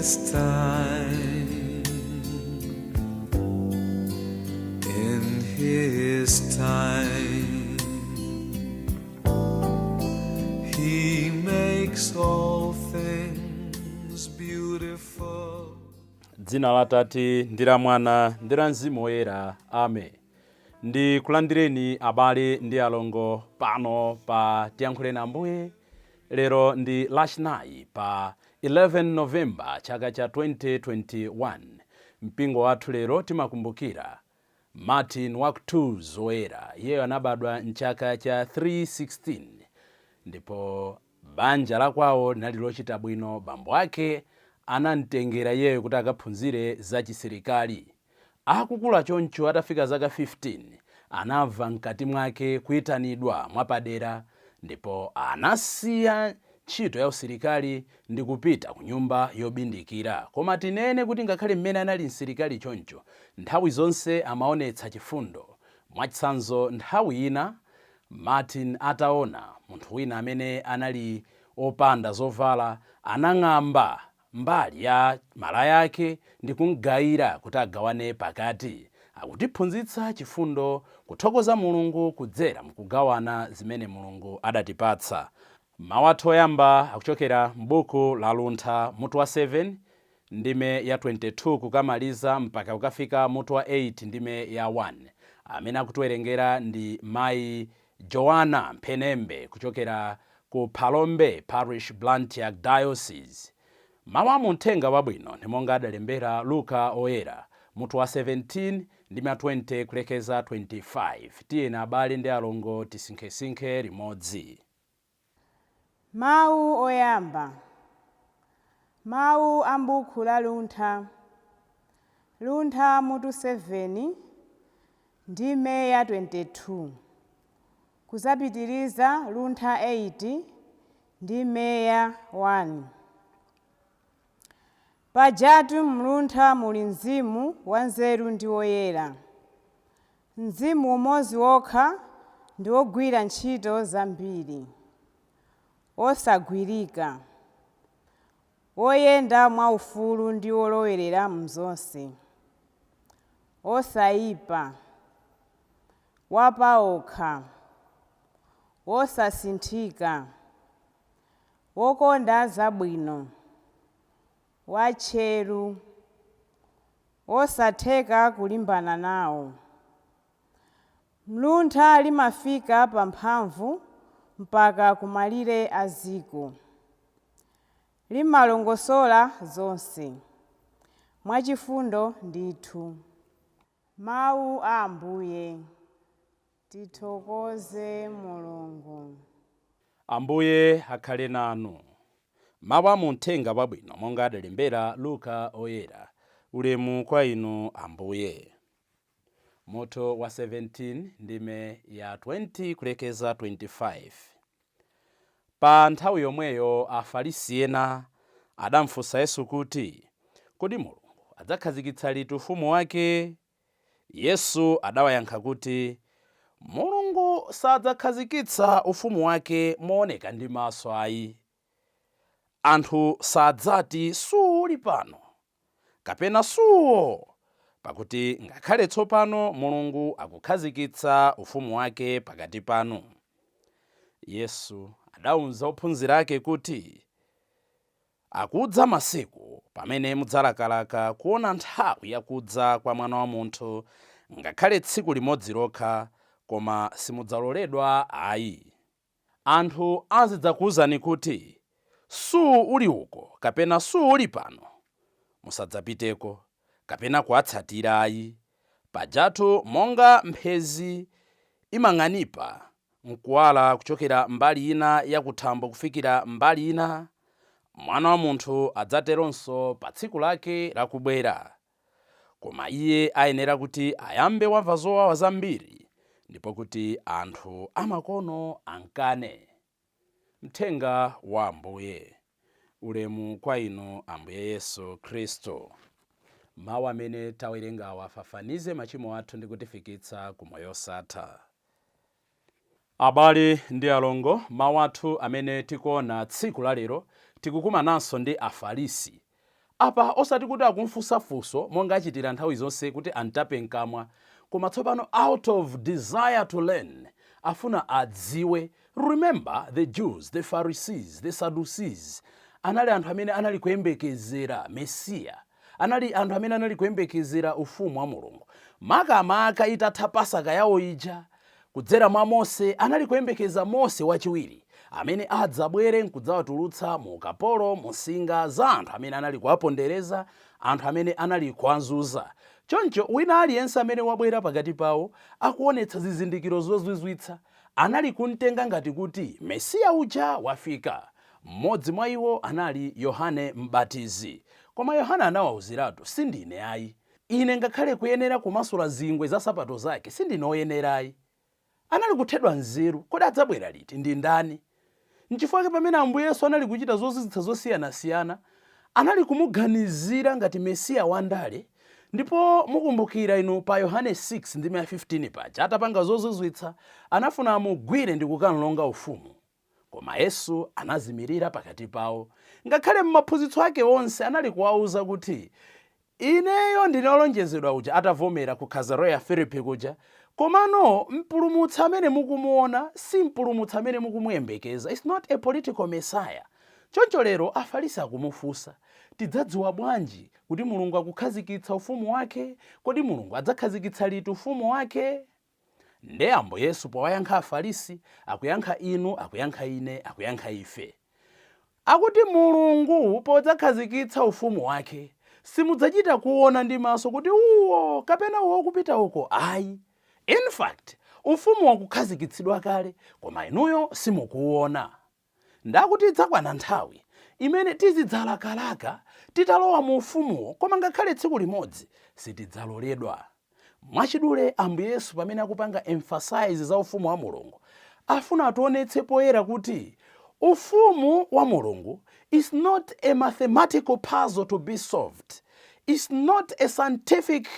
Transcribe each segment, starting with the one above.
His time, in His time, He makes all things beautiful. Dzina la Tate ndi la Mwana ndi la Mzimu Woyera, amen. Ndi kulandireni abale ndi alongo pano pa Tiyankhuleni Ambuye. Lero ndi Lachinayi pa 11 Novemba chaka cha 2021. Mpingo wathu lero timakumbukira Martin wa Tours Woyera. Iyeyo anabadwa mchaka cha 316 ndipo banja la kwawo linali lochita bwino. Bambo ake anamtengera iyeyo kuti akaphunzire za chisilikali. Akukula choncho, atafika zaka 15, anamva mkati mwake kuyitanidwa mwapadera ndipo anasiya ntchito ya usilikali ndi kupita ku nyumba yobindikira. Koma tinene kuti ngakhale mmene anali msilikali choncho, nthawi zonse amaonetsa chifundo. Mwachitsanzo, nthawi ina Martin ataona munthu wina amene anali opanda zovala, anang'amba mbali ya malaya ake ndi kumgayira kuti agawane pakati. Akutiphunzitsa chifundo, kuthokoza Mulungu kudzera mukugawana zimene Mulungu adatipatsa. Mawu athu oyamba akuchokera m'buku la Luntha, mutu wa 7 ndime ya 22 kukamaliza mpaka kukafika mutu wa 8 ndime ya 1. Amene akutiwerengera ndi Mayi Joana Mphenembe kuchokera ku Phalombe Parish, Blantyre Diocese. Mawu a muthenga wabwino ndi monga adalembera Luka Oyera, mutu wa 17 ndime 20 kulekeza 25. Tiyeni abale ndi alongo tisinkhesinkhe limodzi. Mawu oyamba. Mawu a m'buku la Luntha. Luntha mutu 7 ndime ya 22. Kuzapitiriza Luntha 8 ndime ya 1. Pajatu mluntha muli mzimu wanzeru ndi woyera. Mzimu umodzi wokha ndi wogwira ntchito zambiri, osagwirika, woyenda mwaufulu ndi wolowerera mzonse, osayipa, wapaokha, wosasinthika, wokonda zabwino, watcheru, wosatheka kulimbana nawo. Luntha limafika pa mphamvu mpaka kumalire a dziko. Limalongosola zonse mwachifundo ndithu. Mawu a Ambuye. Tithokoze Mulungu. Ambuye akhale nanu. Mawu a muthenga wabwino monga adalembera Luka Oyera. Ulemu kwa inu, Ambuye. Mutu wa 17 ndime ya 20 kulekeza 25. Pa nthawi yomweyo Afarisi ena adamfunsa Yesu kuti, "Kodi Mulungu adzakhazikitsa liti ufumu wake?" Yesu adawayankha kuti, "Mulungu sadzakhazikitsa ufumu wake mooneka ndi maso ayi. Anthu sadzati, 'Suli pano,' kapena 'Suwo,' pakuti ngakhale tsopano Mulungu akukhazikitsa ufumu wake pakati panu." Yesu adawuza ophunzira ake kuti, "Akudza masiku pamene mudzalakalaka kuona nthawi yakudza kwa Mwana wa Munthu, ngakhale tsiku limodzi lokha, koma simudzaloledwa ayi. Anthu azidzakuwuzani kuti, 'Su uli uko,' kapena 'Su uli pano.' Musadzapiteko kapena kuwatsatira ayi. Pajatu monga mphezi imang'anipa nkuwala kuchokera mbali ina ya kuthambo kufikira mbali ina, Mwana wa Munthu adzateronso pa tsiku lake lakubwera. Koma iye ayenera kuti ayambe wamva zowawa zambiri ndipo kuti anthu amakono amkane." Mthenga wa Ambuye. Ulemu kwa inu, Ambuye Yesu Khristu. Mawu amene tawerengawa afafanize machimo athu ndi kutifikitsa ku moyo osatha. Abale ndi alongo, mawu athu amene tikuona tsiku la lero, tikukumananso ndi Afarisi. Apa osati kuti akumfunsa funso monga achitira nthawi zonse kuti amtape mkamwa, koma tsopano out of desire to learn, afuna adziwe. Remember the Jews, the Pharisees, the Sadducees anali anthu amene anali kuyembekezera Mesiya, anali anthu amene anali kuyembekezera ufumu wa Mulungu. Makamaka itatha Pasaka yawo ija kudzera mwa Mose, anali kuyembekeza Mose wachiwiri amene adzabwere nkudzawatulutsa mu ukapolo, mu nsinga za anthu amene anali kuwapondereza, anthu amene anali kuwazunza. Choncho wina aliyense amene wabwera pakati pawo akuonetsa zizindikiro zozizwitsa anali kumtenga ngati kuti Mesiya uja wafika. Mmodzi mwa iwo anali Yohane Mbatizi. Koma Yohane anawawuziratu, "Sindine ayi. Ine ngakhale kuyenera kumasula zingwe za sapato zake sindine oyenerayi." Anali kuthedwa nzeru, kodi adzabwera liti, ndi ndani? Nchifukwa pamene Ambuye Yesu anali kuchita zozizwitsa zosiyanasiyana, anali kumuganizira ngati Mesiya wandale. Ndipo mukumbukira inu pa Yohane 6 ndime ya 15 paja, atapanga zozizwitsa anafuna amugwire ndi kukamlonga ufumu, koma Yesu anazimirira pakati pawo. Ngakhale m'maphunzitso ake onse anali kuwauza kuti, "Ineyo ndine olonjezedwa uja," atavomera ku Kaisareya Filipi kuja, komano mpulumutsi amene mukumuona si mpulumutsi amene mukumuyembekeza. It's not a political messiah. Choncho lero Afarisi akumufunsa, "Tidzadziwa bwanji kuti Mulungu akukhazikitsa ufumu wake? Kodi Mulungu adzakhazikitsa liti ufumu wake?" Nde Ambuye Yesu powayankha Afarisi, akuyankha inu, akuyankha ine, akuyankha ife. Akuti Mulungu podzakhazikitsa ufumu wake simudzachita kuona ndi maso kuti uwo kapena uwo kupita uko, ayi. In fact, ufumu wakukhazikitsidwa kale, koma inuyo simukuona. Ndakuti idzakwana nthawi imene tizidzalakalaka titalowa mu ufumuwo, koma ngakhale tsiku limodzi sitidzaloledwa. Mwachidule, Ambuye Yesu pamene akupanga emphasize za ufumu wa Mulungu, afuna ationetse poyera kuti ufumu wa Mulungu is not a mathematical puzzle to be solved, is not a scientific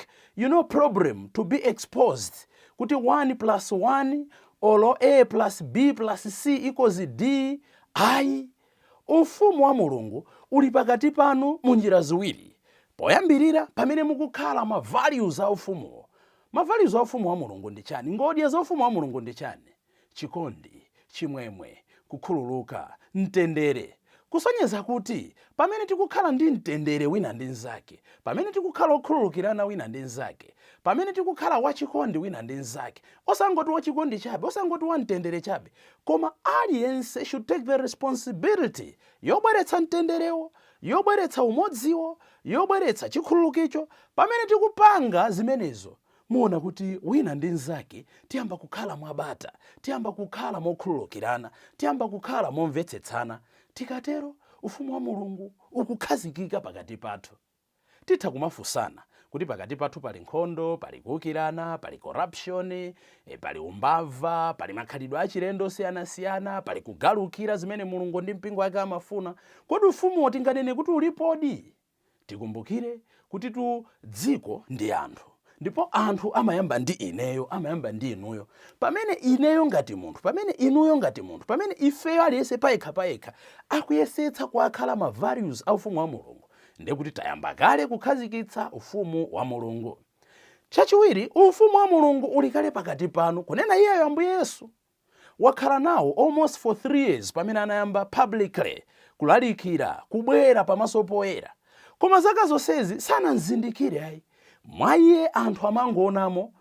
problem to be exposed kuti 1 plus 1 or a plus b plus c equals d, ayi. Ufumu wa Mulungu uli pakati panu mu njira ziwiri. Poyambirira, pamene mukukhala ma values a ufumuwo. Ma values a ufumu wa Mulungu ndi chani? Ngodya za ufumu wa Mulungu ndi chani? Chikondi, chimwemwe, kukhululuka, mtendere. Kusonyeza kuti pamene tikukhala ndi mtendere wina ndi mnzake, pamene tikukhala okhululukirana wina ndi mnzake, pamene tikukhala wachikondi wina ndi mnzake, osangoti wachikondi chabe, osangoti wamtendere chabe, koma aliyense should take the responsibility yobweretsa mtenderewo, yobweretsa umodziwo, yobweretsa chikhululukicho. Pamene tikupanga zimenezo, muona kuti wina ndi mnzake tiyamba kukhala mwabata, tiyamba kukhala mokhululukirana, tiyamba kukhala momvetsetsana. Tikatero, ufumu wa Mulungu ukukhazikika pakati pathu. Titha kumafunsana kuti pakati pathu pali nkhondo, pali kuwukirana, pali corruption, pali umbava, pali makhalidwe achilendo osiyanasiyana, pali kugalukira zimene Mulungu ndi mpingo wake amafuna. Kodi ufumuwo tinganene kuti ulipodi? Tikumbukire kuti tu dziko ndi anthu, ndipo anthu amayamba ndi ineyo, amayamba ndi inuyo. Pamene ineyo ngati munthu, pamene inuyo ngati munthu, pamene ifeyo aliyense payekha payekha akuyesetsa kuakhala ma values a ufumu wa Mulungu, ndiye kuti tayamba kale kukhazikitsa ufumu wa Mulungu. Chachiwiri, ufumu wa Mulungu uli kale pakati panu, kunena iyeyo Ambuye Yesu. Wakhala nawo almost for 3 years pamene anayamba publicly kulalikira, kubwera pamaso poyera, koma zaka zonsezi sanamzindikire ayi. Mwa iye anthu amangoonamo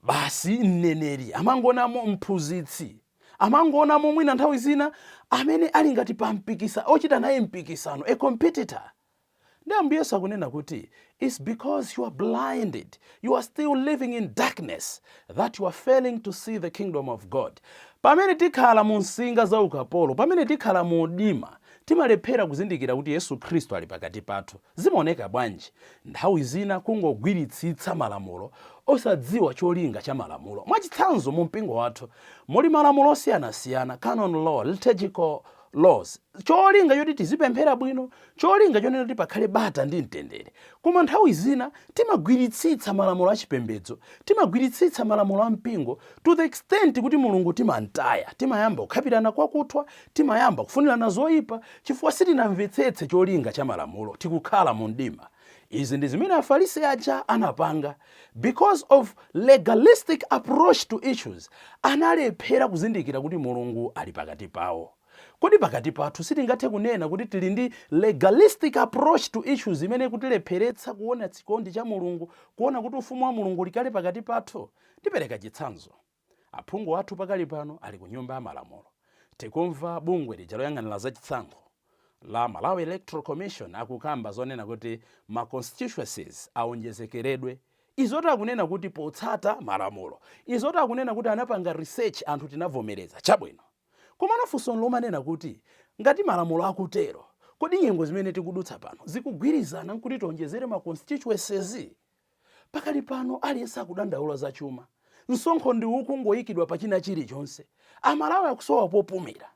basi mneneri, amangoonamo mphunzitsi, amangoonamo mwina nthawi zina amene ali ngati pa mpikisa, ochita naye mpikisano, a competitor. Ndi Ambuye Yesu akunena kuti it's because you are blinded, you are still living in darkness, that you are failing to see the kingdom of God. Pamene tikhala mu nsinga za ukapolo, pamene tikhala mu mdima, timalephera kuzindikira kuti Yesu Khristu ali pakati pathu. Zimaoneka bwanji? Nthawi zina kungogwiritsitsa malamulo osadziwa cholinga cha malamulo. Mwachitsanzo, mu mpingo wathu muli malamulo osiyanasiyana, canon law, liturgical laws, cholinga choti tizipemphera bwino, cholinga chonena kuti pakhale bata ndi mtendere. Koma nthawi zina timagwiritsitsa malamulo achipembedzo, timagwiritsitsa malamulo a mpingo to the extent kuti Mulungu timamtaya. Timayamba kukhapirana kwakuthwa, timayamba kufunirana zoyipa chifukwa sitinamvetsetse cholinga cha malamulo. Tikukhala mu mdima. Izi ndi zimene Afarisi aja anapanga. Because of legalistic approach to issues, analephera kuzindikira kuti Mulungu ali pakati pawo. Kodi pakati pathu sitingathe kunena kuti tili ndi legalistic approach to issues imene kutilepheretsa kuona chikondi cha Mulungu, kuona kuti ufumu wa Mulungu ulikale pakati pathu? Ndipereka chitsanzo. Aphungu athu pakali pano ali ku Nyumba ya Malamulo. Tikumva bungwe lija loyang'anira zachisankho la Malawi Electoral Commission akukamba zonena kuti ma constituencies aonjezekeredwe. Izoti akunena kuti potsata malamulo, izoti akunena kuti anapanga research, anthu tinavomereza. Chabwino, komano funso lomanena kuti ngati malamulo akutero, kodi nyengo zimene tikudutsa pano zikugwirizana nkuti tionjezere ma constituencies? Pakali pano aliyense akudandaula za chuma, msonkho ndi ukungoyikidwa pa china chilichonse, Amalawi akusowa popumira.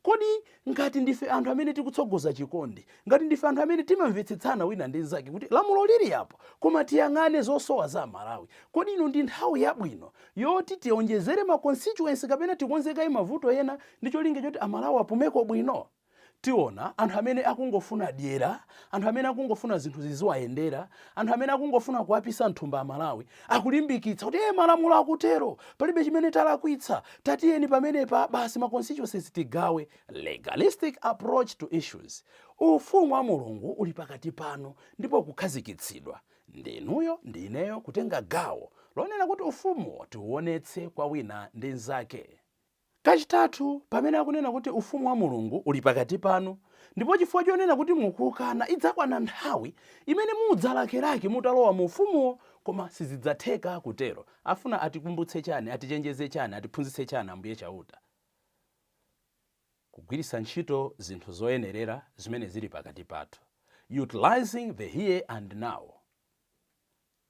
Kodi ngati ndife anthu amene tikutsogoza chikondi, ngati ndife anthu amene timamvetsetsana wina ndi mnzake kuti lamulo lili apo, koma tiyang'ane zosowa za Amalawi, kodi ino ndi nthawi yabwino yoti tionjezere ma constituency kapena tikonzekayi mavuto ena ndi cholinga choti Amalawi apumeko bwino? Tiona anthu amene akungofuna dyera, anthu amene akungofuna zinthu ziziwayendera, anthu amene akungofuna kuwapisa mthumba Amalawi, akulimbikitsa kuti malamulo akutero, palibe chimene talakwitsa, tatiyeni pamenepa basi ma constituencies tigawe. Legalistic approach to issues. Ufumu wa Mulungu uli pakati panu ndipo kukhazikitsidwa ndinuyo ndi ineyo kutenga gawo lonena kuti ufumuwo tiuonetse kwa wina ndi mnzake. Kachitatu, pamene akunena kuti ufumu wa Mulungu uli pakati panu, ndipo chifukwa chonena kuti mukukana, idzakwana nthawi imene mudzalakelake mutalowa mu ufumuwo, koma sizidzatheka kutero. Afuna atikumbutse chani, atichenjeze chani, atiphunzitse chani Ambuye Chauta? Kugwiritsa ntchito zinthu zoyenerera zimene zili pakati pathu, utilizing the here and now.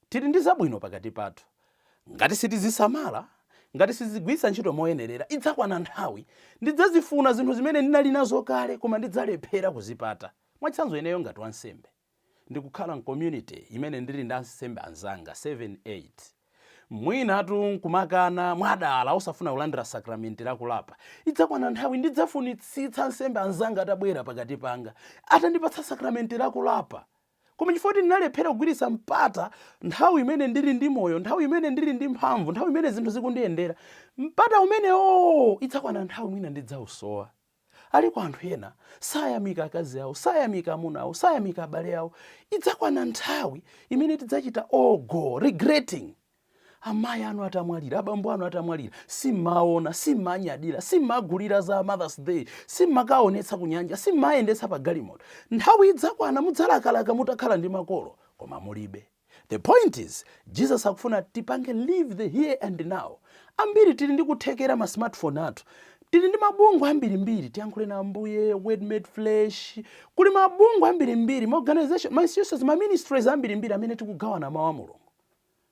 Tili ndi zabwino pakati pathu. Ngati sitizisamala, ngati sitizigwiritsa ntchito moyenerera, idzakwana nthawi ndidzazifuna zinthu zimene ndinali nazo kale, koma ndidzalephera kuzipata. Mwachitsanzo, ineyo ngati wansembe ndikukhala m'community imene ndili ndi ansembe anzanga 7 8. Mwinatu nkumakana mwadala, osafuna kulandira sakramenti lakulapa. Idzakwana nthawi ndidzafunitsitsa ansembe anzanga atabwera pakati panga, atandipatsa sakramenti lakulapa. Koma chifukwa kuti ndinalephera kugwiritsa mpata nthawi imene ndili ndi moyo, nthawi imene ndili ndi mphamvu, nthawi imene zinthu zikundiyendera, mpata umenewo idzakwana nthawi mwina ndidzausowa. Aliko anthu ena sayamika akazi awo, sayamika amuna awo, sayamika abale awo. Idzakwana nthawi imene tidzachita ogo regretting. Amayi anu atamwalira, abambo anu atamwalira, simmaona, simmanyadira, simmagulira za Mother's Day, simmakaonetsa kunyanja, simmayendetsa pa galimoto. Nthawi idzakwana mudzalakalaka mutakhala ndi makolo, koma mulibe. The point is, Jesus akufuna tipange live the here and now. Ambiri tili ndi kuthekera, ma smartphone athu, tili ndi mabungwe ambirimbiri, Tiyankhule na Ambuye, Word Made Flesh, kuli mabungwe ambirimbiri, ma organization, ma institutions, ma ministries ambirimbiri amene tikugawana mawu a Mulungu.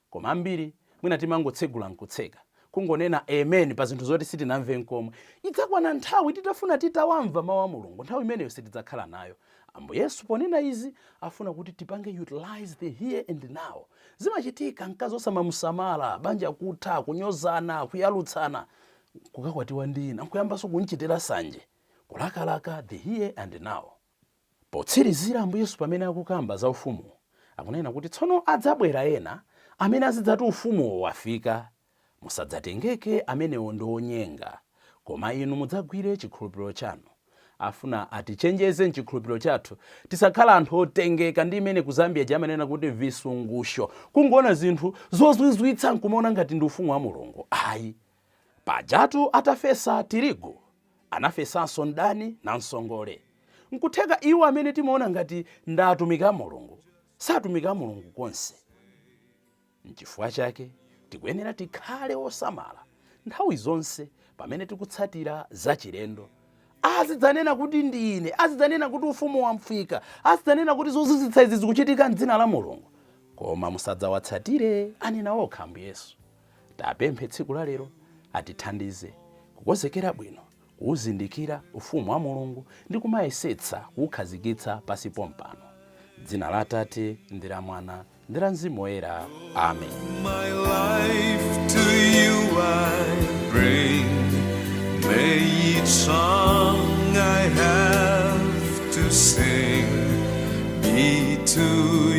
Koma ambiri mwina timangotsegula nkutseka, kungonena amen pa zinthu zoti sitinamve nkomwe. Idzakwana nthawi titafuna titawamva mawu a Mulungu, nthawi imeneyo sitidzakhala nayo. Ambuye Yesu ponena izi afuna kuti tipange utilize the here and now. Zimachitika mkazi osamamusamala, banja kutha, kunyozana, kuyalutsana, kukakwatiwa ndi ina, nkuyambanso kunchitira sanje, kulakalaka the here and now. Potsirizira, Ambuye Yesu pamene akukamba za ufumu akunena kuti tsono adzabwera ena amene azidzati ufumuwo wafika. Musadzatengeke, amenewo ndi onyenga. Koma inu mudzagwire chikhulupiriro chanu. Afuna atichenjeze mchikhulupiriro chathu, tisakhala anthu otengeka ndi imene ku Zambia amanena kuti visungusho, kungoona zinthu zozizwitsa nkumaona ngati ndi ufumu wa Mulungu. Ayi. Pajatu atafesa tirigu, anafesanso mdani na msongole. Nkutheka iwo amene timaona ngati ndi atumiki a Mulungu satumiki a Mulungu konse. Nchifukwa chake tikuyenera tikhale osamala nthawi zonse pamene tikutsatira zachilendo. Azidzanena kuti ndine, azidzanena kuti ufumu wafika, azidzanena kuti zozizwitsa izi zikuchitika mdzina la Mulungu, koma musadzawatsatire, anena okha Ambuye Yesu. Tapemphe tsiku la lero atithandize kukonzekera bwino. Kuwuzindikira ufumu wa Mulungu ndi kumayesetsa kuwukhazikitsa pansi pompano. Dzina la Atate ndi la Mwana ndi la Mzimu Woyera. Amen. My life to you I bring. May each song I have to sing be to